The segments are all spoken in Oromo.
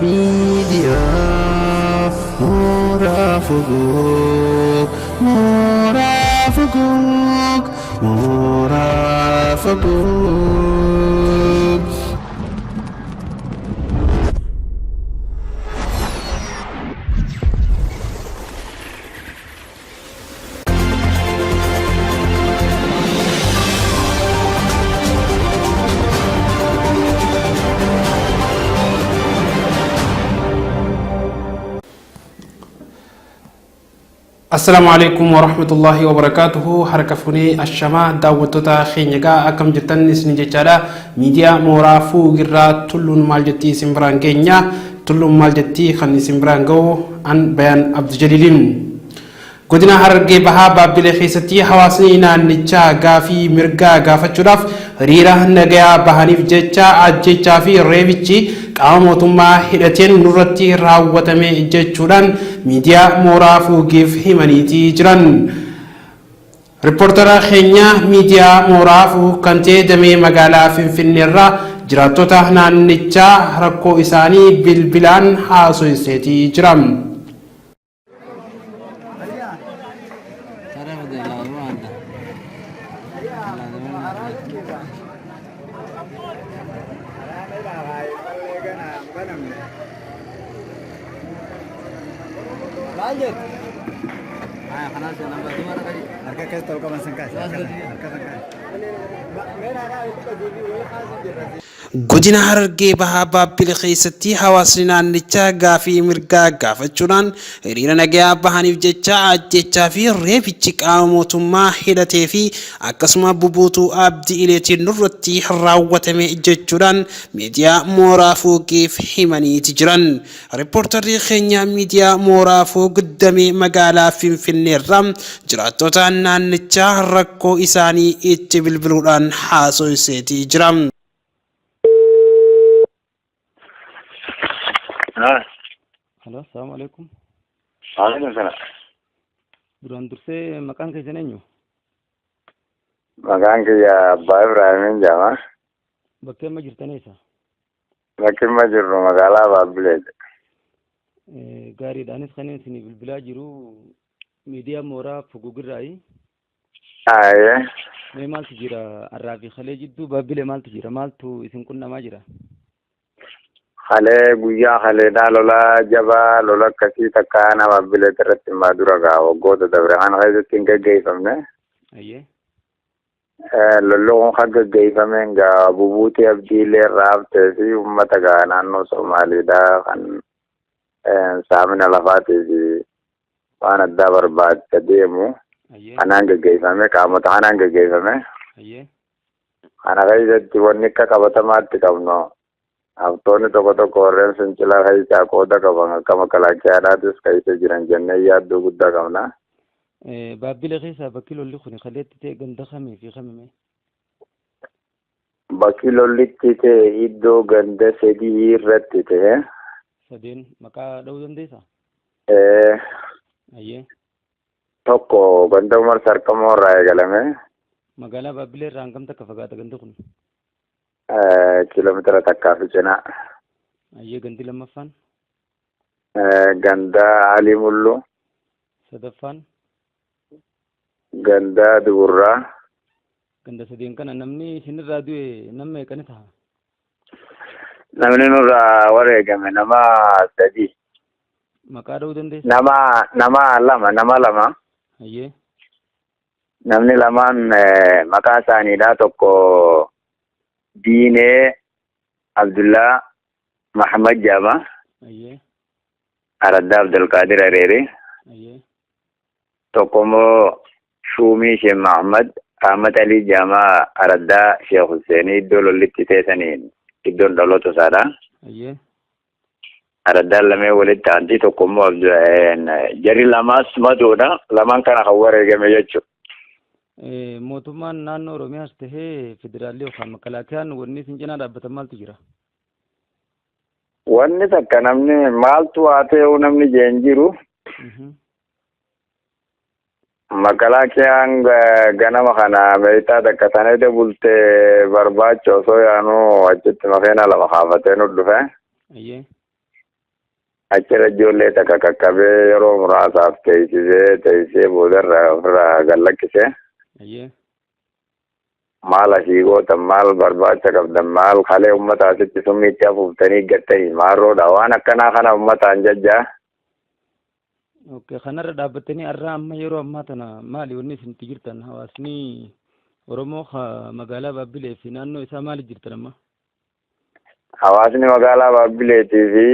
Miidiyaa Mooraa Fugug, Mooraa Fugug, Mooraa Fugug. Assalaamu alaikum warahmatullahi wabarakaatuhu. Harka funee, ashamaa daawwattoota keenya, egaa akkam jirtan isin jechaadha. Miidiyaa Mooraa Fuugirraa tulluun maal jettii isin biraan geenya. Tulluun maal jettii kan isin biraan ga'u an Bayaan Abdujaliiliin. Godina Harargee Bahaa Baabbilee keessatti hawaasni naannichaa gaafii mirgaa gaafachuudhaaf hiriira nagayaa bahaniif jecha ajjechaa fi reebichi qaama mootummaa hidhateen nurratti raawwatame jechuudhaan miidiyaa Mooraa Fuugiif himaniitii jiran. Rippoortara keenya miidiyaa Mooraa Fuug kan ta'e damee magaalaa Finfinneerraa jiraattota naannichaa rakkoo isaanii bilbilaan haasofsiiseetii jira. Godina Harargee Bahaa Baabbile keessatti hawaasni naannichaa gaafii mirgaa gaafachuudhaan hiriira nagayaa bahaniif jecha ajjechaa fi reebichi qaama mootummaa hidhatee fi akkasuma bubuutuu Abdii Ileetiin nurratti raawwatame jechuudhaan miidiyaa Mooraa Fuugiif himaniiti jiran. Rippoortarri keenya miidiyaa Mooraa Fuug damee magaalaa Finfinneerraa jiraattota naannichaa rakkoo isaanii itti bilbiluudhaan haasofsiiseetii jira. Hello, assalamu alaikum. Waalaikum salaam. Duraan dursee maqaan keessan eenyu? Maqaan kiyya Abbaa Ibraahimiin jedhama. Bakki amma jirtan eessa? Bakki amma jirru magaalaa Baabbileeti. Gaariidha. Anis kan isin bilbilaa jiru miidiyaa Mooraa Fugugirraayi. Ayyee. Mee maaltu jira har'aa fi kalee jidduu Baabbilee, maaltu jira? Maaltu isin qunnamaa jira? Kalee, guyyaa kaleedhaa lola jabaa, lola akkasii takka aanaa Baabbileeti irratti himaa dura gaa waggoota dabre kana keessatti hin gaggeeffamne. Ayyee. Lolli kun kan gaggeeffameen gaa bubuutii Abdiilee irraa haftee fi uummata gaa naannoo Somaaliidhaa kan saamina lafaatii fi waan addaa barbaacha deemu kanaan gaggeeffame, qaamota kanaan gaggeeffame. Kana keessatti wanni akka qabatamaatti qabnu haftoonni tokko tokko warreen fincila keessaa qooda qaban akka makalaakiyaadhaatis keessa jiran jennee yaaddoo guddaa qabna. Baabbilee keessaa bakki lolli kun kaleetti ta'e ganda kamii fi kamime? Bakki lollitti ta'e iddoo ganda sadii irratti ta'e. Sadeen maqaa dha'uu dandeessaa? Ayyee. Tokko ganda Umar Sarkamoo irraa eegalame. Magaalaa Baabbilee irraa hangam takka fagaata gandi kun? Kiiloomeetira 1 fi cinaa. Ayyee, gandi lammaffaan? Ganda Alii Mulluu. Sadaffaan? Ganda Duburraa. Ganda sadeen kana namni isinirraa du'e nama meeqa ni ta'a? Namni nurraa wareegame nama sadii. Maqaa dha'uu dandeessaa? Nama lama, nama lama. Ayyee. Namni lamaan maqaa isaaniidha, tokko Diinee Abdullaa Mahamad jedhama. Ayyee. Araddaa Abdulqaadir Areeree. Ayyee. Tokko immoo Shuumii Sheekh Mahamad Ahmad Alii jedhama. Araddaa Sheekh Husseenii, iddoo lollitti teessaniin iddoon dhaloota isaadha. Ayyee. Araddaan lameen walitti aanti, tokko immoo jarri lamaas madoodha. Lamaan kana kan wareegame jechuudha. Mootummaan naannoo Oromiyaas tahee federaalli yookaan makalaakiyaan wanni isin cinaa dhaabbatan maaltu jira? Wanni takka namni maaltu haa ta'u namni jeen jiru. Makalaakiyaan ganama kana meeshaa takka sanada bultee barbaacha osoo yaanuu achitti makiina lama kaafatee nu dhufe. Ayyee. Achirra ijoollee takka qaqqabee yeroo muraasaaf teessisee teessisee boodarra ofirraa gad lakkise. Ayyee. Maal asii gootan, maal barbaacha qabdan, maal kalee uummata asitti summiitti afuuftanii gattanii maarroodha waan akkanaa kana uummataan jajjaa. Okay, kanarra dhaabbattanii har'a amma yeroo ammaa tana maali wanni isin itti jirtan? Hawaasni Oromoo magaalaa Baabbilee fi naannoo isaa maali jirtan amma? Hawaasni magaalaa Baabbileetii fi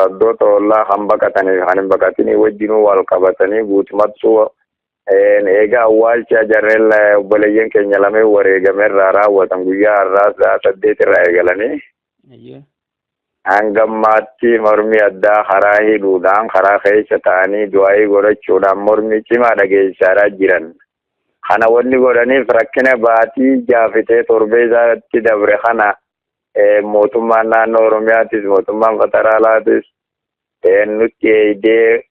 raddoota ollaa kan baqatanii fi kan hin baqatinii wajjinuu wal qabatanii guutumattuu eega awwaalcha jarreen obboleeyyan keenya lameen wareegame irraa raawwatan guyyaa har'aa sa'a 8 irraa eegalanii hanga ammaatti mormii addaa karaa hidhuudhaan karaa keessa ta'anii du'aayii godhachuudhaan mormii cimaa dhageessisaa jiran. Kana wanni godhaniif rakkina baatii jaafitee torbee isaatti dabre kana mootummaan naannoo Oromiyaatis mootummaan federaalaatis nutti eeydee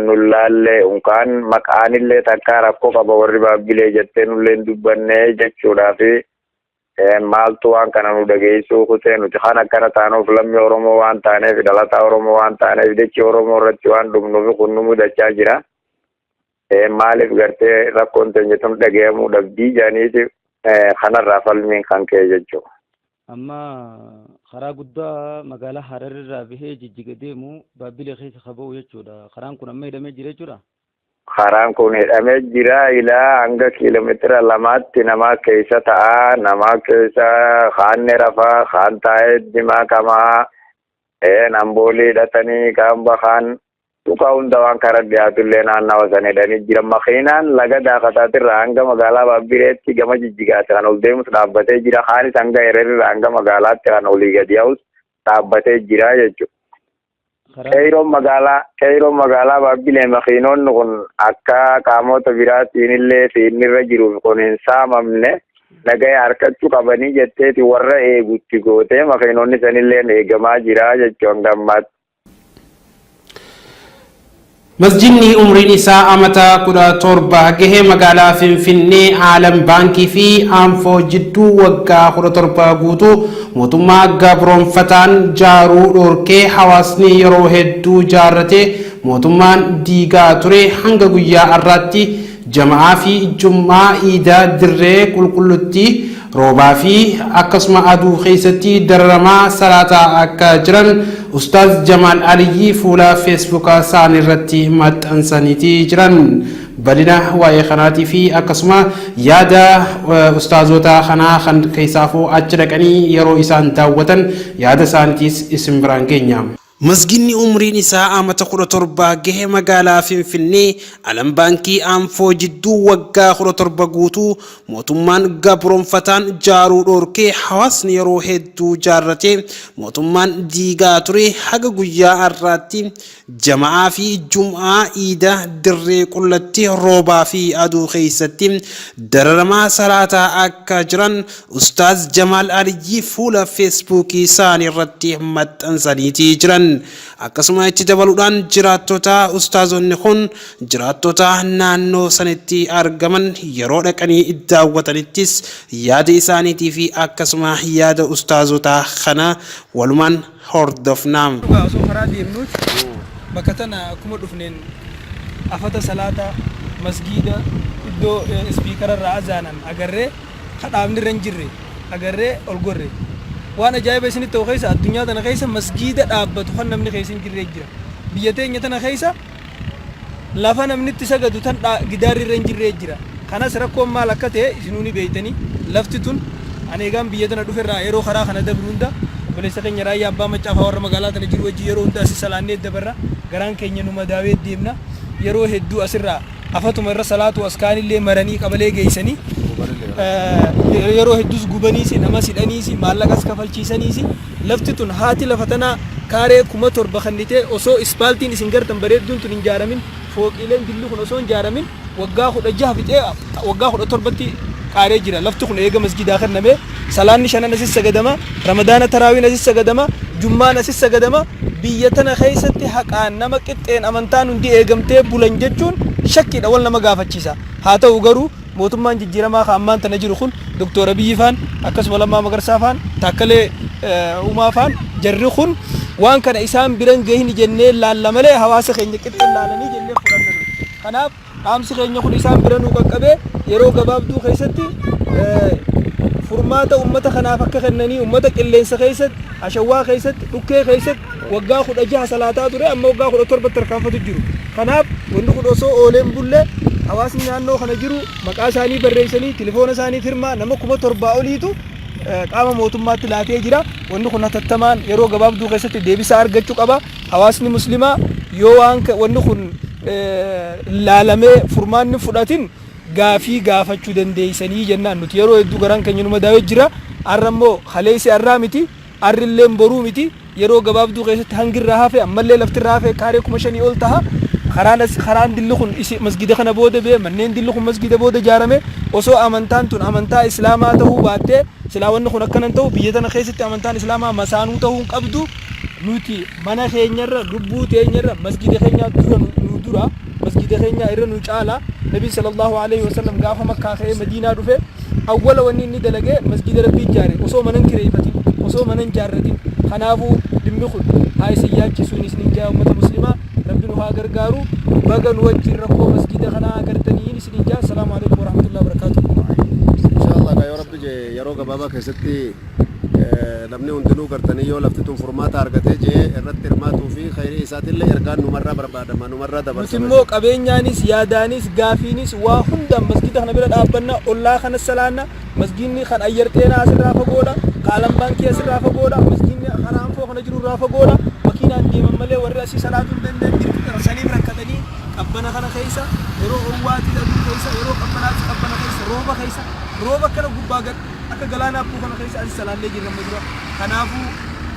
nun laallee unkaan maqaanillee takkaa rakkoo qaba warri Baabbilee jettee nullee hin dubbannee jechuudhaa fi maaltu waan kana nu dhageessuu kutee nuti kan akkana taanuuf lammii Oromoo waan taaneef dhalataa Oromoo waan taaneef dachee Oromoo irratti waan dhumnuuf kun nu mudachaa jira. Maaliif gartee rakkoon teenya tun dhaga'amuu dhabdii jedhaniiti kanarraa falmiin kan ka'e jechuudha. Amma karaa guddaa magaalaa Harar irraa bahee Jijjiga deemu Baabbilee keessa ka ba'u jechuudha. Karaan kun amma hidhamee jira jechuudha. Karaan kun hidhamee jira ilaa hanga kiiloomeetira 2tti namaa keessa ta'a, namaa keessa kaan ni rafaa, kaan taa'ee dimaa qamaa, amboolii hidhatanii kaan bahaan tuqaa hunda waan karaa dhiyaatullee naannawa sana hidhanii jira. Makiinaan laga daakataatirraa hanga magaalaa Baabbileetti gama Jijjigaatti kan ol deemus dhaabbatee jira. Kaanis hanga Hereerraa hanga magaalaatti kan olii gadi yaa'us dhaabbatee jira jechuudha. Qeeroon magaalaa Baabbilee makiinonni kun akka qaamota biraatiin illee fiinnirra jiruuf kun hin saamamne nagaya harkachuu qabanii jetteeti warra eegutti gootee makiinonni sanillee eegamaa jira jechuun hanga ammaatti. Masjidni umriin isaa amata 17 gahe magaalaa Finfinnee Aalam Baankii fi Aanfoo jidduu waggaa 17 guutuu mootummaa gabroonfataan jaaruu dhorkee hawaasni yeroo hedduu jaarratee mootummaan diigaa ture hanga guyyaa har'aatti jama'aa fi jum'aa iidaa dirree qulqullutti roobaa fi akkasuma aduu keessatti dararamaa salaataa akka jiran Ustaaz Jamaal Aliyyii fuula Feesbuuka isaanii irratti maxxansaniiti jiran. Bal'ina waa'ee kanaatii fi akkasuma yaada ustaazota kanaa kan keessaafuu achi dhaqanii yeroo isaan daawwatan yaada isaaniitiis isin biraan geenya. Masginni umriin isaa amata 17 gahe magaalaa Finfinnee Alam Baankii Anfoo jidduu waggaa 17 guutuu mootummaan gabroomfataan jaaruu dhoorkee hawaasni yeroo hedduu jaarratee mootummaan diigaa ture haga guyyaa har'aatti jama'aa fi jum'aa iida dirree qullatti roobaa fi aduu keessatti dararamaa salaataa akka jiran Ustaaz Jamaal Aliyyii fuula Feesbuukii isaanii irratti maxxansaniiti jiran. Akkasuma itti dabaluudhaan jiraattota ustaazonni kun jiraattota naannoo sanitti argaman yeroo dhaqanii daawwatanittis yaada isaaniitii fi akkasuma yaada ustaazota kana walumaan hordofna. Dhugaa osoo karaa deemnuuti bakka tana akkuma dhufneen afata salaataa masgiida iddoo ispiikara irraa azaanan agarree ka dhaabni irra hin jirre agarree ol gorre. Waan ajaa'iba isinitti ta'u keessa addunyaa tana keessa masgiida dhaabbatu kan namni keessa hin jirree jira. Biyya teenya tana keessa lafa namni itti sagadu tan gidaarri irra hin jirree jira. Kanas rakkoon maal akka ta'e isinuu ni beektanii. Lafti tun ani egaan biyya tana dhufe irraa yeroo karaa kana dabru hunda obboleessa keenya Raayyaa Abbaa Maccaa faa warra magaalaa tana jiru wajjin yeroo hunda asi salaannee dabarra. Garaan keenya nu madaawee deemna. Yeroo hedduu asirraa afatuma irra salaatu as kaanillee maranii qabalee geessanii yeroo hedduus gubaniisi namas hidhaniisi maallaqas kafalchiisaniisi lafti tun haati lafa tanaa kaaree 7,000 kennitee osoo ispaaltiin isin gartan bareedduun tun hin jaaramin fooqiileen dilli kun osoo hin jaaramin waggaa 16 fixee waggaa 17tti qaaree jira. Lafti kun eega masjidaa kenname salaanni shanan asis sagadama, ramadaana taraawiin asis sagadama, jummaan asis sagadama. Biyya tana keessatti haqaan nama qixxeen amantaan hundi eegamtee bulan jechuun shakkiidha, wal nama gaafachiisa. Haa ta'u garuu mootummaan jijjiiramaa ka ammaan tana jiru kun Doktor Abiyyi faan akkasuma Lammaa Magarsaa faan Taakkalee Uumaa faan jarri kun Waan kana isaan biran gahini jennee laalla malee hawaasa keenya qixxan laalanii jennee fudhanna nuti. Kanaaf dhaamsi keenya kun isaan bira nuu qaqqabee yeroo gabaabduu keessatti furmaata ummata kanaaf akka kennanii ummata qilleensa keessatti, ashawwaa keessatti, dhukkee keessatti waggaa 16 salaataa ture amma waggaa 17 tarkaanfatu jiru. Kanaaf wanni kun osoo oolee hin bulle hawaasni naannoo kana jiru maqaa isaanii barreessanii tilifoona isaanii firmaa nama 7,000 oliitu qaama mootummaatti laatee jira. Wanni kun hatattamaan yeroo gabaabduu keessatti deebisaa argachuu qaba. Hawaasni muslimaa yoo waan wanni kun laalamee furmaanni fudhatin gaafii gaafachuu dandeessanii jennaan nuti yeroo hedduu garaan keenya numa daawee jira. Arra immoo kaleessi arraa miti, arrilleen boruu miti. Yeroo gabaabduu keessatti hangi irraa hafe ammallee lafti irraa hafe kaaree 5,000 ol taha. Karaan as karaan dilli kun isi masgida kana booda bee manneen dilli kun masgida booda ijaarame osoo amantaan tun amantaa islaamaa tahuu baattee silaa wanni kun akkana hin ta'u. Biyya tana keessatti amantaan islaamaa masaanuu tahuu hin qabdu. Nuti mana keenyarra, lubbuu teenyarra masgida keenyaa dura nu dura, masgida keenyaa irra nu caala. Nabiin sallallahu alaihi wasallam gaafa Makkaa ka'ee Madiinaa dhufe awwala wanni inni dalage masgida Rabbii ijaare, osoo mana hin kireeffatin, osoo mana hin jaarratin. Kanaafuu dhimmi kun haa isin yaachisuun isinin jaa. Ummata muslimaa, Rabbi nu haa gargaaru. Baga nu wajjin rakkoo masgida kanaa agartaniin isinin jaa. Assalaamu alaikum warahmatullahi wabarakatuh. Inshallah gaa yoo Rabbi jee yeroo gabaabaa keessatti namni hundinuu gartanii yoo lafti tun furmaata argatee jee irratti hirmaatuu fi khayrii isaatillee ergaan numarraa barbaadama, numarraa Nuti dabarsama. immoo qabeenyaanis, yaadaanis, gaafiinis, waa hundaan masgida kana bira dhaabbanna. Ollaa kana salaanna. Masgidni kan ayyar xeenaa asirraa fagoodha, kaalan baankii asirraa fagoodha, masgidni karaa anfoo kana jiru irraa fagoodha. Makiinaan deeman malee warri asii salaatuu hin danda'an dirqama saniif rakkatanii qabbana kana keessa, yeroo owwaatii aduu keessa, yeroo qabbanaatis qabbana keessa, rooba keessa, rooba akkana gubbaa gad akka galaana abbuu kana keessa asi salaannee jirra amma dura. Kanaafuu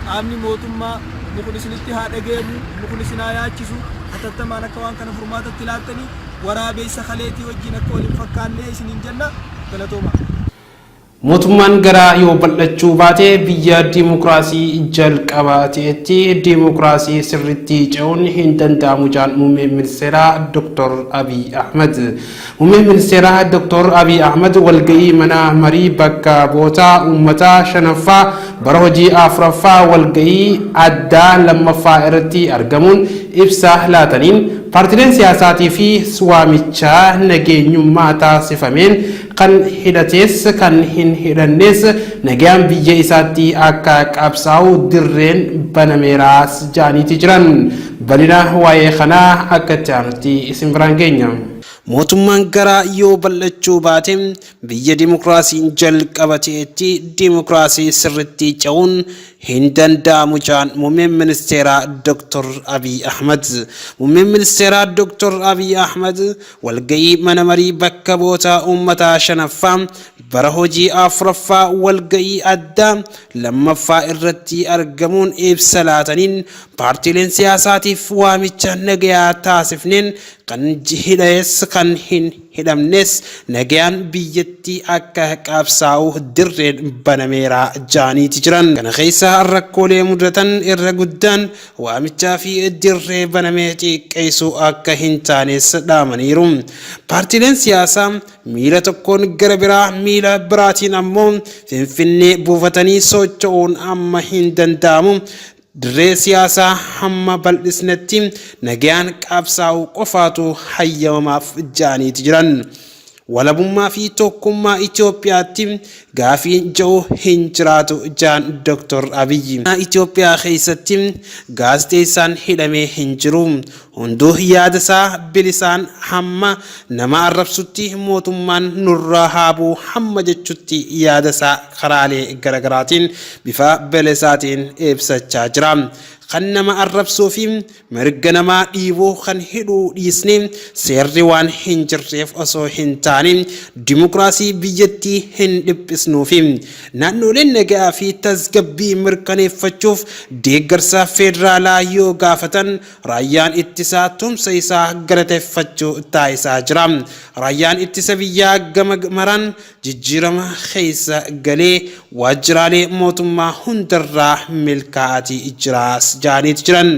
qaamni mootummaa inni kun isinitti haa dhagayamu, inni kun isin haa yaachisu, hatattamaan akka waan kana furmaatatti laattanii waraabeessa kaleetii wajjin akka wal hin fakkaannee isiniin jenna. Galatooma. Mootummaan garaa yoo bal'achuu baate biyya diimokiraasii jalqaba ta'etti diimokiraasii sirriitti ce'uun hin danda'amu jedhan muummeen ministeeraa Dr. Abiy Ahmad. Muummeen ministeeraa Dr. Abiy Ahmad walga'ii mana marii bakka bu'oota uummataa shanaffaa bara hojii afuraffaa walga'ii addaa lammaffaa irratti argamuun ibsa laataniin paartileen siyaasaatii fi waamicha nageenyummaa taasifameen kan hidhatees kan hin hidhannes nagayaan biyya isaatti akka qabsaa'u dirreen banameeraas ja'aniiti jiran. Bal'ina waa'ee kanaa akka itti aanutti isin biraan geenya. Mootummaan garaa yoo bal'achuu baate biyya dimokiraasiin jalqaba ta'etti dimokiraasii sirriitti ce'uun hin danda'amu jedhan muummeen ministeeraa Dr. Abiy Ahmad. Muummeen ministeeraa Dr. Abiy Ahmad walga'ii mana marii bakka bu'oota uummataa shanaffaa bara hojii afuraffaa walga'ii addaa lammaffaa irratti argamuun ibsa laataniin paartiileen siyaasaatiif waamicha nagayaa taasifneen kan hidhaes kan hin hidhamnes nagayaan biyyatti akka qabsaa'u dirreen banameera ja'aniiti jiran. Kana keessa rakkoolee mudatan irra guddaan waamichaa fi dirree baname xiqqeessuu akka hin taanes dhaamaniiru. Paartiileen siyaasaa miila tokkoon gara biraa miila biraatiin ammoo Finfinnee buufatanii socho'uun amma hin danda'amu. Dirree siyaasaa hamma bal'isnetti nagayaan qabsaa'uu qofaatu hayyamamaaf ja'aniiti jiran. Walabummaa fi tokkummaa Itoophiyaatti gaafiin ja'u hin jiraatu ja'an Dr. Abiyyi. Itoophiyaa keessatti gaazexeessaan hidhamee hin jiru. Hunduu yaada isaa bilisaan hamma nama arrabsutti, mootummaan nurraa haa bu'u hamma jechutti yaada isaa karaalee garagaraatiin bifa bilisaatiin ibsachaa jira. Kan nama arrabsuu fi mirga namaa dhiibuu kan hidhuu dhiisnee seerri waan hin jirreef osoo hin taane dimokiraasii biyyattii hin dhiphisnuufi. Naannooleen nagaa fi tasgabbii mirkaneeffachuuf deeggarsa federaalaa yoo gaafatan raayyaan ittisaa tumsa isaa galateeffachuu taasisaa jira. Raayyaan ittisa biyyaa gama maraan jijjiirama keessa galee waajjiraalee mootummaa hundarraa milkaa'atii jiraas ja'aniiti jiran.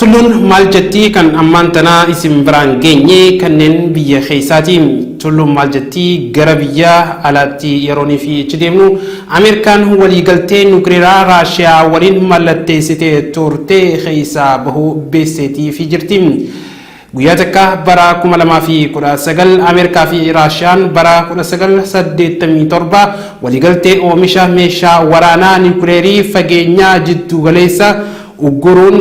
Tulluun maal jettii kan ammaan tanaa isin biraan geenye kanneen biyya keessaati. Tulluun maal jettii gara biyya alaatti yeroonii fi ichi deemnu Ameerikaan waliigaltee nukiliyeeraa Raashiyaa waliin mallatteessitee turte keessaa bahuu beeksiseetii fi jirti. Guyyaa takka bara 2019 Ameerikaa fi Raashiyaan bara 1987 waliigaltee oomisha meeshaa waraanaa nukiliyeerii fageenyaa jiddu galeessa ugguruun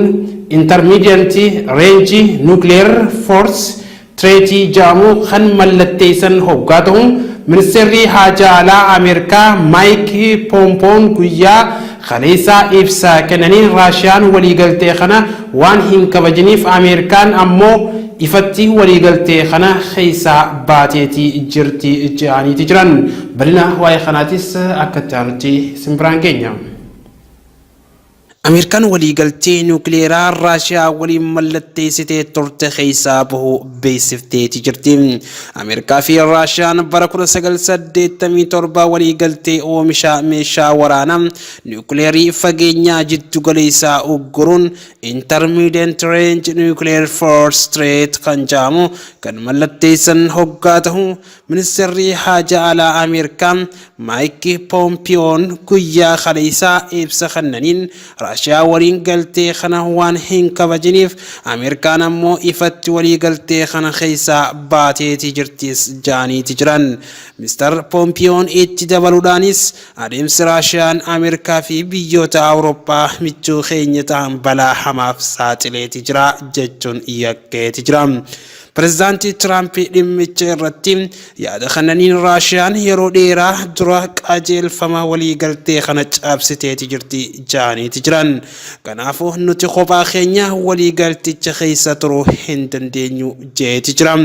Intermediate Range Nuclear Force Treaty jedhamu kan mallatteessan hoggaa ta'u, ministeerri haajaa alaa Ameerikaa Maayik Poompoon guyyaa kaleessaa ibsa kennaniin Raashiyaan waliigaltee kana waan hin kabajiniif Ameerikaan ammoo ifatti waliigaltee kana keessaa baateeti jirti jedhaniiti jiran. Bal'ina waa'ee kanaatis akka itti aanutti isin biraan geenya. Ameerikaan waliigaltee nukileeraa Raashiyaa waliin mallatteessitee turte keessaa bahuu beeksifteeti jirti. Ameerikaa fi Raashiyaan bara 1987 waliigaltee oomisha meeshaa waraanaa nukileerii fageenyaa jiddu galeessaa ugguruun Intermediate Range Nuclear Force Treaty kan jedhamu kan mallatteessan hoggaa ta'u, Ministeerri Haajaa Alaa Ameerikaa Maayik Poompiyoon guyyaa kaleessaa ibsa kennaniin Raashiyaa waliin galtee kana waan hin kabajiniif Ameerikaan ammoo ifatti walii galtee kana keessaa baateeti jirtis jedhaniiti jiran. Mister Poompiyoon itti dabaluudhaanis adeemsi Raashiyaan Ameerikaa fi biyyoota Awurooppaa michuu keenya ta'an balaa hamaaf saaxileeti jira jechuun yakkeeti jira. Pirezidaanti Tiraamp dhimmicha irratti yaada kennaniin Raashiyaan yeroo dheeraa dura qajeelfama waliigaltee kana cabsiteeti jirti jedhaniiti jiran. Kanaafuu nuti kophaa keenya waliigalticha keessa turuu hin dandeenyu jeeti jira.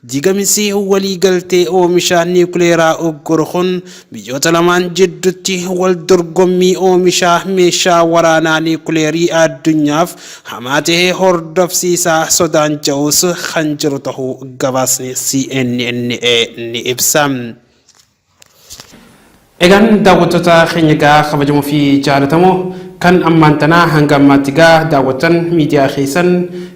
Diigaminsi waliigaltee oomisha niwukileeraa ugguru kun biyyoota lamaan jidduutti wal dorgommii oomisha meeshaa waraanaa niwukileerii addunyaaf hamaa ta'e hordofsiisaa sodaan jedhus kan jiru ta'uu gabaasni CNN ni ibsa. Egaan daawwattoota keenya egaa kabajamoo fi jaalatamoo kan ammaan tanaa hanga ammaatti egaa daawwattan miidiyaa keessan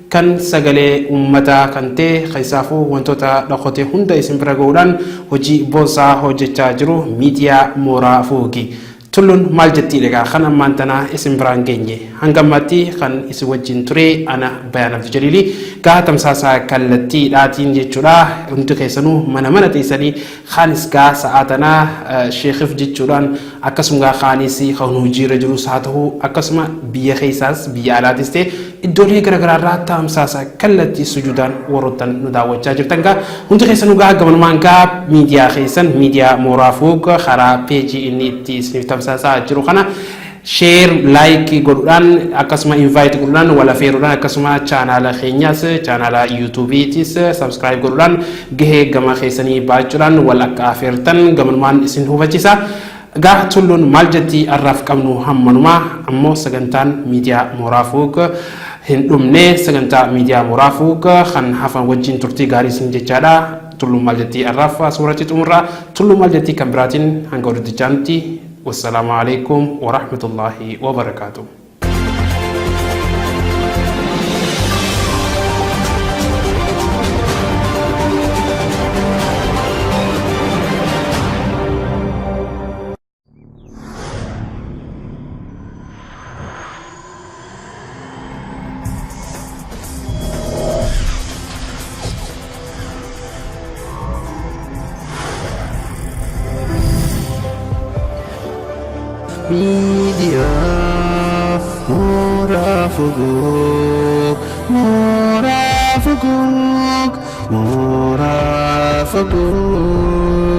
kan sagalee uummataa kan ta'e keessaafuu wantoota dhokate hunda isin bira ga'uudhaan hojii boonsaa hojjechaa jiru miidiyaa mooraa fuugi. Tulluun maal jettii egaa kan ammaan tanaa isin biraan geenye hanga ammaatti kan isin wajjin ture ana Bayaan Abdi Jaliilii gaa tamsaasa kallattiidhaatiin jechuudha hundi keessanuu mana mana teessanii kaanis gaa sa'aa tanaa sheekif jechuudhaan akkasuma gaa kaanis kan hojiirra jirus haa ta'u akkasuma biyya keessaas biyya alaatis ta'e iddoolee garaagaraarraa tamsaasa kallattii sujuudaan warroottan nu daawwachaa jirtan gaa hundi keessanuu gaa gamanumaan gaa miidiyaa keessan miidiyaa mooraa fuug karaa peejii inni itti isiniif tamsaasaa jiru kana share like godhuudhaan akkasuma invite godhuudhaan wal afeeruudhaan akkasuma chaanaala keenyaas chaanaala yuutuubiitis subscribe godhuudhaan gahee gama keessanii baachuudhaan wal akka afeertan gamanumaan isin hubachiisa. Egaa tulluun maal jetti har'aaf qabnu hammanumaa ammoo sagantaan miidiyaa mooraa fuug hin dhumne sagantaa miidiyaa mooraa fuug kan hafan wajjin turtii gaarii isin jechaadha. Tulluun maal jetti har'aaf suuratti xumurraa tulluun maal jetti kan biraatiin hanga walitti wassalaamu alaikum warahmatullaahi wabarakaatuh. Miidiyaa mooraa fugug, mooraa fugug, mooraa fugug.